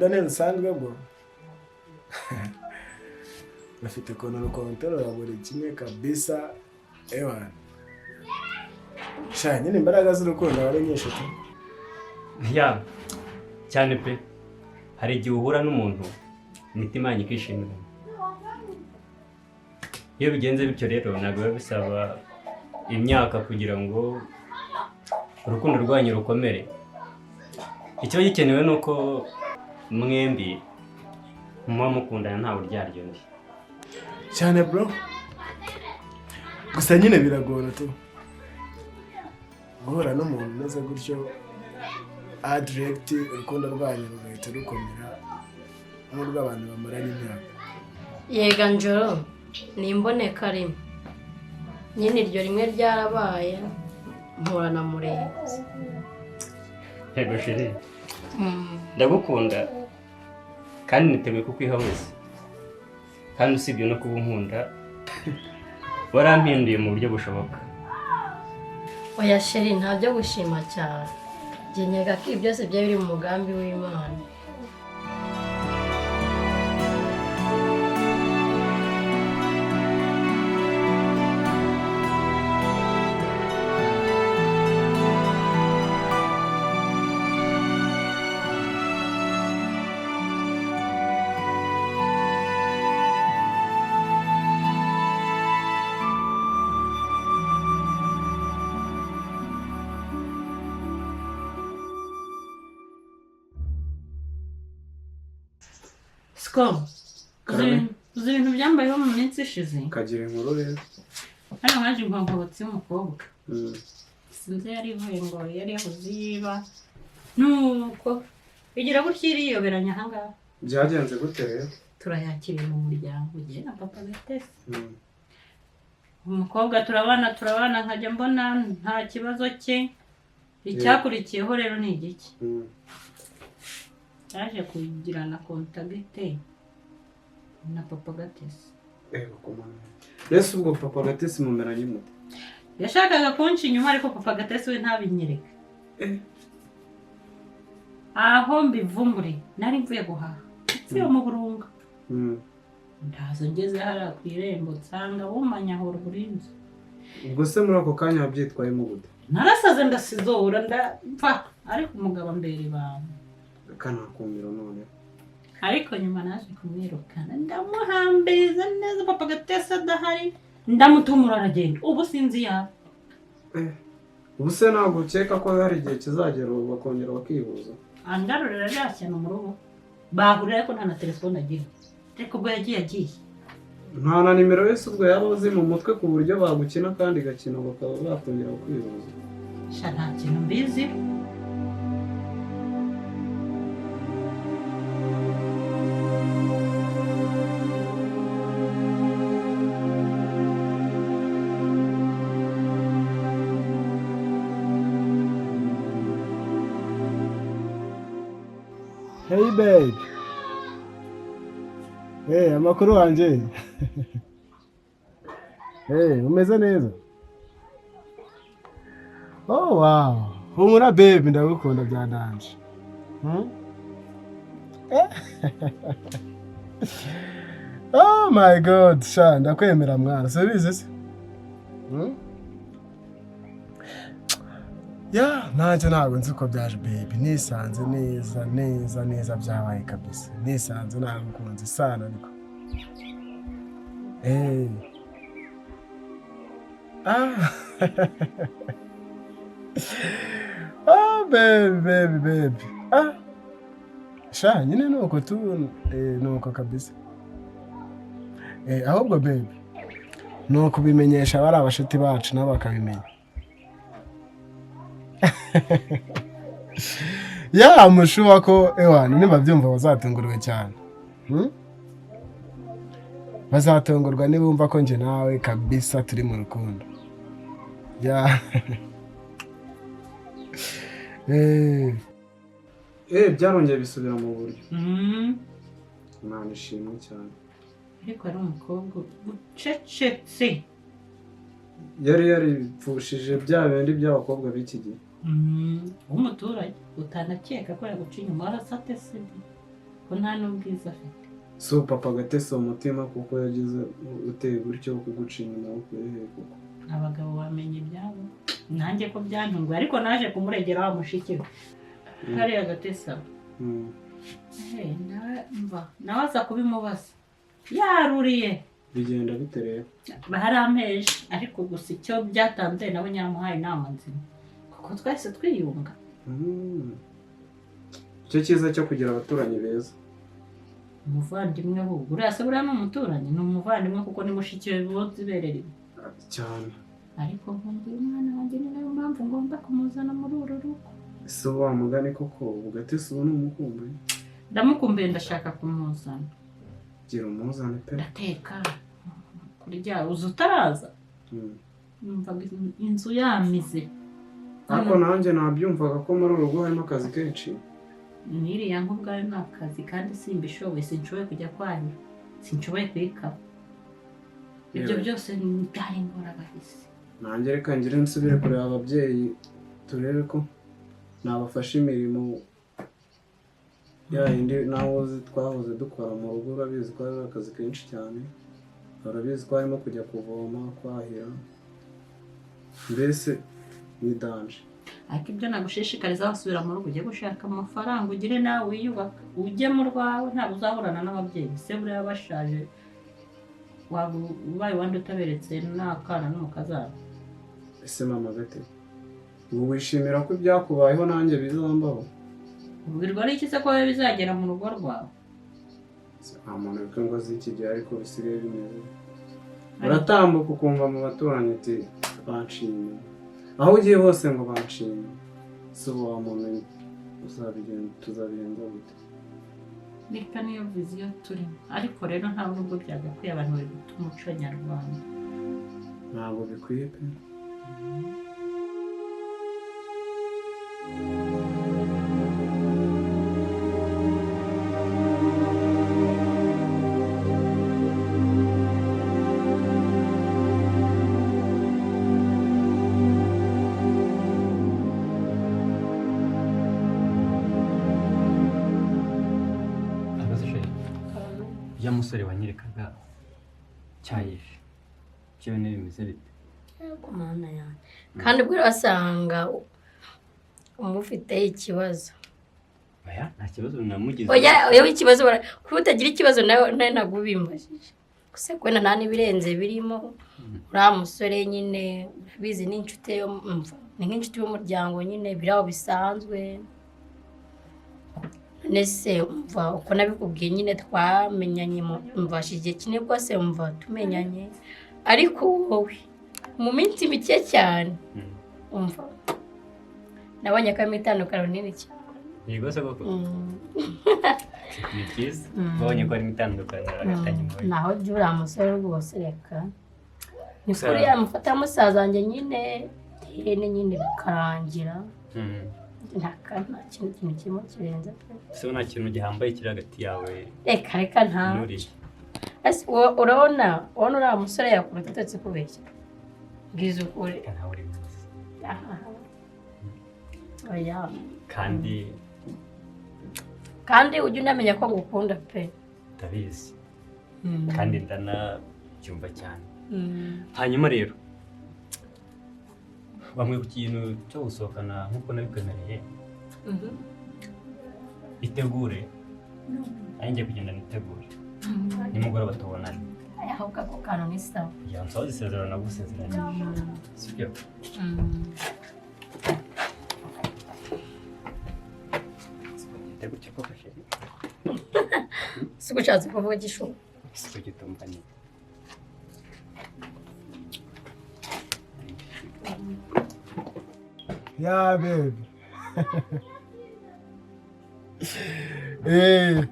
Urukundo ntirusanzwe bwo bafite ukuntu rukontorora buri kimwe kabisa. Ewana sha, nyine imbaraga z'urukundo aba ari nyinshi tu. Yeah, cyane pe. Hari igihe uhura n'umuntu imitima yanyu ikishimirana. Iyo bigenze bityo rero, ntabwo biba bisaba imyaka kugira ngo urukundo rwanyu rukomere. Ikiba gikenewe ni uko mwembi muba mukundana ntawe uryarya undi. Cyane bro, gusa nyine biragora tu guhura n'umuntu umeze gutyo direct, urukundo rwanyu rugahita rukomera nk'urw'abantu bamaranye imyaka. Yega njoro, ni imboneka rimwe nyine. Iryo rimwe ryarabaye, mpura na Murenzi. Yego chérie, ndagukunda kandi niteguye kukwiha wese. Kandi usibye no kuba unkunda, warampinduye mu buryo bushoboka. Oya chéri, nta byo gushima cyane. Njye nkeka ko ibi byose byari biri mu mugambi w'Imana. Siko Karame. uzi ibintu byambayeho mu minsi ishize? Kagira inkuru rero. Hano haje inkonkobotsi y'umukobwa. Sinzi yari ivuye, ngo yari yabuze iyiba, nuko igira gutya iriyoberanya ahangaha. Byagenze gute rero? Turayakiriye mu muryango, ugiye na papa Gatesi. Umukobwa turabana, turabana, nkajya mbona nta kibazo cye. Icyakurikiyeho rero ni igiki? Yaje kugirana contact na papa Gatesi. Ego kumana. Mbese ubwo papa Gatesi mumeranye mute? Yashakaga kunca inyuma, ariko papa Gatesi we ntabinyereka. Aho mbivumbure, nari mvuye guhaha mvuye mu Burunga. Ndaza ngeze hariya ku irembo, nsanga bumanyahura uburinzi. Ubwo se muri ako kanya wabyitwayemo gute? Narasaze, ndasizora, ndapfa, ariko umugabo ambera ibanga. Kanakumiro noneho. Ariko nyuma naje kumwirukana, ndamuhambiriza neza papa Gatesi adahari, ndamutumura aragenda. Ubu sinzi yaba. Ubu se ntabwo ukeka ko hari igihe kizagera ubu bakongera bakihuza? Angarurira rya shyano mu rugo bahurira, ariko nta na telefone agira. Ariko ubwo yagiye agiye. Nta na nimero yose ubwo yaba uzi mu mutwe, ku buryo bagukina kandi gakino bakaba bakongera kwihuza? Sha, nta kintu mbizi. Hey babe. Hey, amakuru wanje. Hey, umeze neza? Oh wow. Humura babe, ndagukunda bya danger. Eh? Oh my God, sha ndakwemera mwana. Subize se? Yeah, nanjye ntabwo nzi uko byaje baby. Nisanze neza neza neza, byabaye kabisa. Nisanze nagukunze sana ariko. Eh. Ah. Ah, baby, baby, baby. Ah. Sha, nyine nuko tu, nuko kabisa. Ahubwo baby, ni ukubimenyesha bari abashuti bacu nabo bakabimenya. Yeah, mushuwa ko ewana nibabyumva bazatungurwa cyane. Bazatungurwa nibumva ko njye nawe kabisa turi mu rukundo. Yeah. Byarongeye bisubira mu buryo. Imana ishimwe cyane. Ariko ari umukobwa ucecetse. Yari yaripfushije bya bindi by'abakobwa b'iki gihe. W'umuturage utanakeka ko yaguca inyuma, arasate sidi. Ko nta n'ubwiza afite. Si papa Gatesi umutima kuko yagize uteye gutyo kuguca inyuma ukuye he koko? Abagabo bamenya ibyabo. Nanjye ko byantunguye, ariko naje kumuregera wa mushiki we hariya Gatesi aba. Nawe mva, nawe aza kubimubaza yaruriye. Bigenda bite rero? Barampeje, ariko gusa icyo byatanze, nawe nyaramuhaye inama nzima, kuko twahise twiyunga. Icyo cyiza cyo kugira abaturanyi beza. Umuvandimwe ahubwo. Uriya se buriya ni umuturanyi, ni umuvandimwe, kuko ni mushiki we boziberera. Cyane. Ariko nkumbuye umwana wanjye, ni nayo mpamvu ngomba kumuzana muri uru rugo. Ese ubu wa mugani koko, ubu Gatesi ubu ni umukumbuye? Ndamukumbuye, ndashaka kumuzana. Gira umuzane pe. Ndateka kurya uza utaraza. Numvaga inzu yamize. Ariko nanjye nabyumvaga ko muri uru rugo harimo akazi kenshi. Niriya nk'ubwayo ni akazi, kandi simbishoboye. Sinshoboye kujya kwahira, sinshoboye kuyikaba, ibyo Yewe. byose byari ingorabahizi. Nanjye reka ngire nsubire kureba ababyeyi, turebe ko nabafasha imirimo ya yindi nawe uzi twahoze dukora mu rugo. Urabizi ko ari akazi kenshi cyane, urabizi ko harimo kujya kuvoma, kwahira, mbese ni danger. Ariko ibyo nagushishikariza, wasubira mu rugo ujye gushaka amafaranga, ugire nawe wiyubaka, ujye mu rwawe, ntabwo uzahorana n'ababyeyi. Se buriya bashaje waba ubaye uwandi utaberetse n'akana n'umukazana? Ese mama Gate, ubu wishimira ko ibyakubayeho nanjye bizambaho? Ubwirwa n'iki se ko wowe bizagera mu rugo rwawe? Nta muntu wibuka ngo z'iki gihe, ariko bisigaye bimeze, uratambuka ukumva mu baturanyi uti banciye inyuma, aho ugiye hose ngo banciye inyuma. Si ubu wa muntu uzabigenza, tuzabigenza gute? Reka, niyo vision turimo, ariko rero nta nubwo byagakwiye. Abantu bari guta umuco nyarwanda. Ntabwo bikwiye pe. Ahagaze chérie, ya musore wanyerekaga cyayishe ibyo bintu bimeze bite? Yego, Mana yanjye! Kandi ubwo urasanga umufiteho ikibazo. Oya, nta kibazo namugize. Oya oya, ikibazo kuba utagira ikibazo nawe, nawe ntabwo ubimbajije gusa kubona nta n'ibirenze birimo. Uriya musore nyine urabizi, ni inshuti yo mva, ni nk'inshuti y'umuryango nyine, biri aho bisanzwe. None se umva uko nabikubwiye nyine, twamenyanye mva hashize igihe kinini rwose mva tumenyanye, ariko wowe mu minsi mike cyane umva nabonye ko harimo itandukaniro rinini cyane. Yego se koko? Mm. Ni byiza. Babonye ko harimo itandukaniro hagati yanyu mubi. Naho by'uriya musore rwose, reka ni kuri yamufata musaza wanjye nyine ihene nyine bikarangira. Nta nta kintu kirimo kirenze pe. Ese nta kintu gihambaye kiri hagati yawe Reka reka, nta n'uriya? Ese urabona ubona uriya musore yakuruta utetse kubeshya? Bwiza ukuri. Reka, ntawe uri mwiza. Aha. Oya. Kandi Kandi ujye unamenya ko ngukunda pe. Ndabizi kandi ndanabyumva cyane. Hanyuma rero bamwe ku kintu cyo gusohokana nk'uko nabikwemereye, itegure, nanjye ngiye kugenda nitegure, nimugoroba tubonane. Aya, ahubwo ako kantu ni sawa. Kugira ngo nsohoze isezerano nagusezeranyije, sibyo? Siko gutya koko chérie? Si ushatse kuvuga igishuko? Siko gitumva nyine. Yeah, babe. Eh.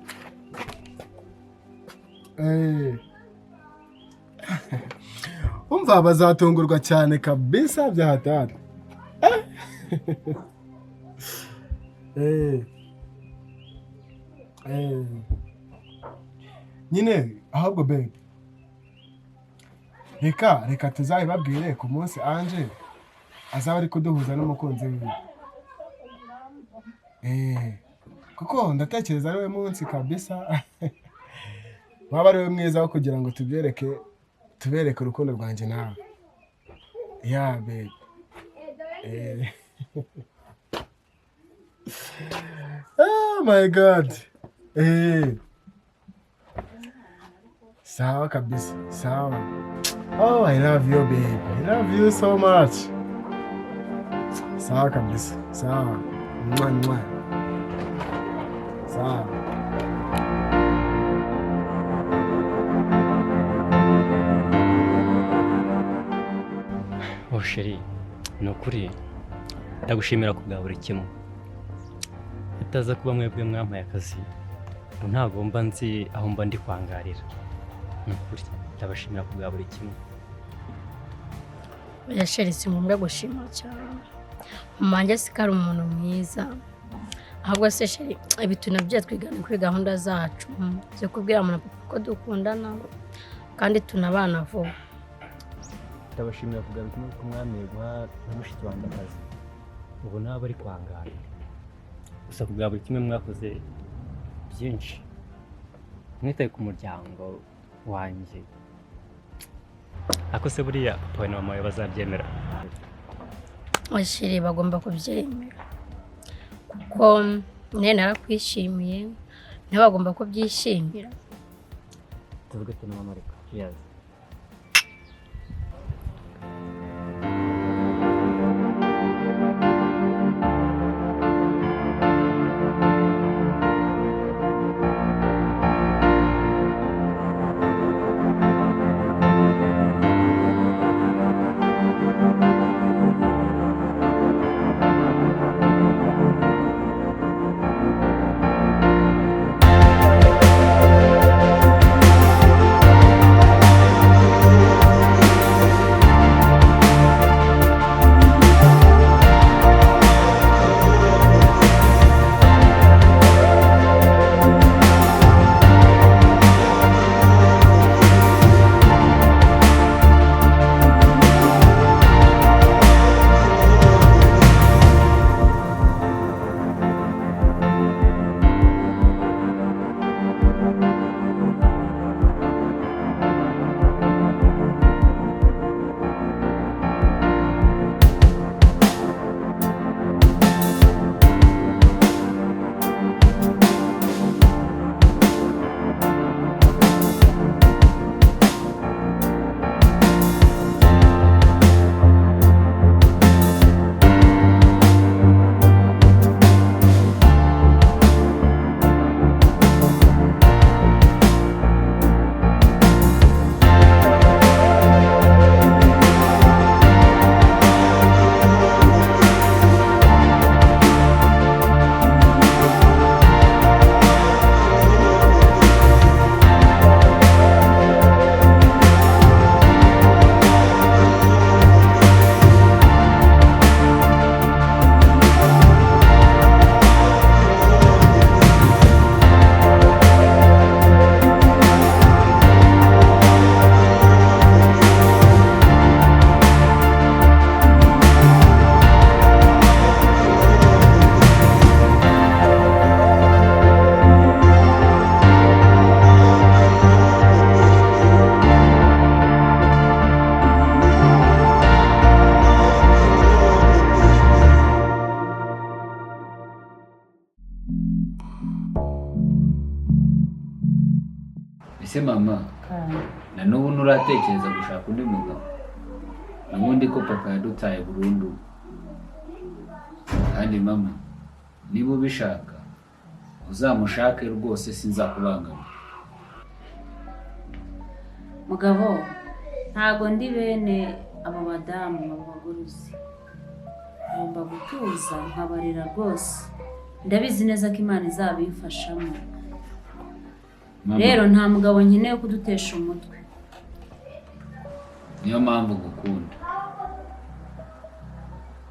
Eh. Umva, bazatungurwa cyane kabisa bya hatari. Eh. Eh. Nyine ahubwo babe, reka reka tuzabibabwire ku munsi Anje azaba ari kuduhuza n'umukunzi wiwe. Eh, Kuko ndatekereza ari we munsi kabisa waba ari we mwiza wo kugira ngo tubyereke, tubereke urukundo rwanjye nawe. Yeah babe. Oh my God. Sawa kabisa, sawa. Oh, I love you babe. I love you so much. Sawa kabisa, sawa. Mwa mwa. Sawa. Oh chérie, ni ukuri ndagushimira ku bwa buri kimwe. Itaza kuba mwebwe mwampaye akazi, ubu ntabwo mba nzi aho mba ndi kwangarira. Ni ukuri ndabashimira ku bwa buri kimwe. Oya chérie, si ngombwa gushima cyane. Mama wanjye si ko ari umuntu mwiza. Ahubwo se chérie, ibi tunabyo twigana kuri gahunda zacu zo kubwira mama na papa ko dukundana kandi tunabana vuba. Ndabashimira ku bwa buri kimwe kuko mwameye guha na mushiki wanjye akazi. Ubu nabo ari kwangara. Gusa ku bwa buri kimwe mwakoze byinshi. Mwitaye ku muryango wanjye. Ako se buriya papa na mama bazabyemera? Oya chérie, bagomba kubyemera kuko nawe narakwishimiye, nabo bagomba kubyishimira. Tuvuge ati na mama reka. Cheers. Ese mama, na n'ubu nturatekereza gushaka undi mugabo? Ubundi ko papa yadutaye burundu. Kandi mama, niba ubishaka uzamushake rwose, sinzakubangamira. Mugabo, ntago ndi bene abo badamu, abo baguruzi. Ngomba gutuza nkabarera rwose, ndabizi neza ko Imana izabimfashamo. Mama, Rero nta mugabo nkeneye kudutesha umutwe. Niyo mpamvu gukunda.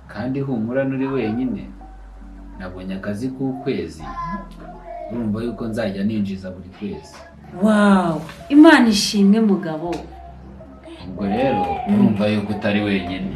Kandi humura, nuri wenyine. Nabonye akazi k'ukwezi, urumva yuko nzajya ninjiza buri kwezi. Wow, Imana ishimwe mugabo. Ubwo rero urumva yuko utari wenyine.